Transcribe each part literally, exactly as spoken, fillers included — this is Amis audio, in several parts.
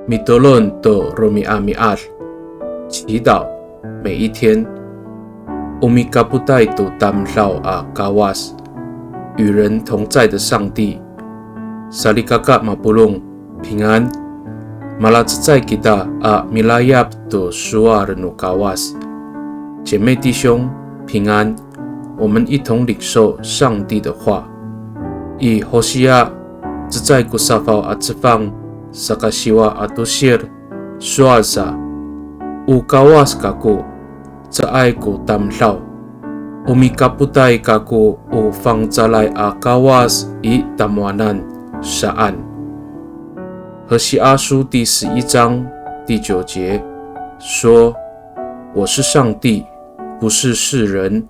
Mitolon to romi'ami'ad, 祈祷每一天。O mikapotay to tamdaw a Kawas, 与人同在的上帝。Salikaka mapolong, 平安。Malacecay kita a milayap to sowal no Kawas. 姐妹弟兄，平安。我们一同领受上帝的话。I Hosiya cecay ko safaw a cefang saka siwa a tosil, sowal sa, o Kawas kako, caay ko tamdaw. O mikapotay kako o fangcalay a Kawas i tamowanan saan. 何西阿书第十一章第九节说，我是上帝，不是世人，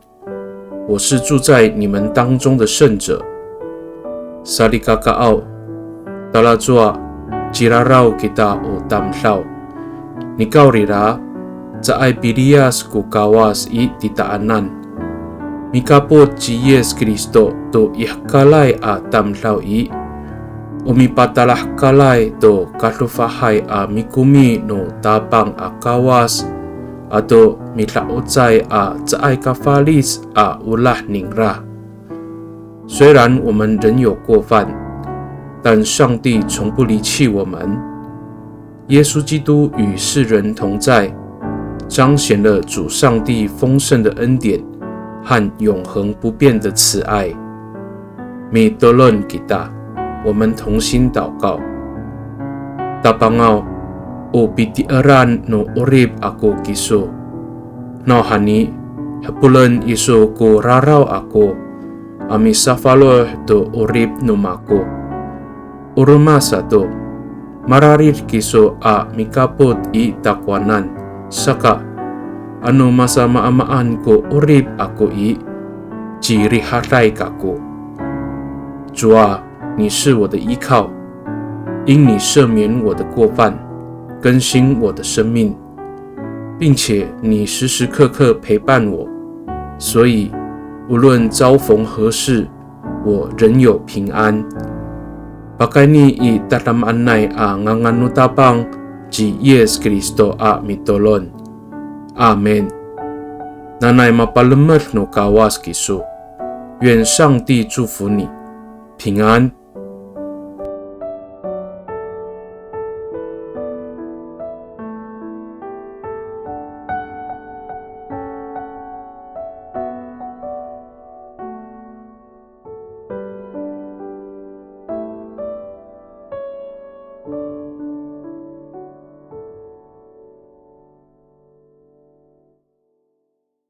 我是住在你们当中的圣者。Salikakaaw, talacowa ciraraw kita o tamdaw. Nikawrira, caay piliyas ko Kawas i titaanan. Mikapot ci Yis Kristo to i hekalay a tamdaw i, o mipatalahekalay to kadofahay a mikomi no Tapang a Kawas, ato mida'ocay a caay kafalic a olah ningra. 虽然我们仍有过犯，但上帝从不离弃我们。耶稣基督与世人同在，彰显了主上帝丰盛的恩典和永恒不变的慈爱。Mitolon kita, 我们同心祷告。Tapangaw, o pitieran no 'orip ako kiso. Nawhani, hepolen iso ko raraw ako a misafaloh to 'orip no mako. O roma sato, mararid kiso a mikapot i takowanan, saka ano masamaamaan ko 'orip ako i, cirihaday kako. 主啊，你是我的依靠，因你赦免我的过犯，更新我的生命，并且你时时刻刻陪伴我，所以无论遭逢何事，我仍有平安。Pakayni i tadamaanay a ngangan no Tapang ci Yis Kristo a mitolon. Amin. Nanay mapalemed no Kawas kiso. 愿上帝祝福你，平安。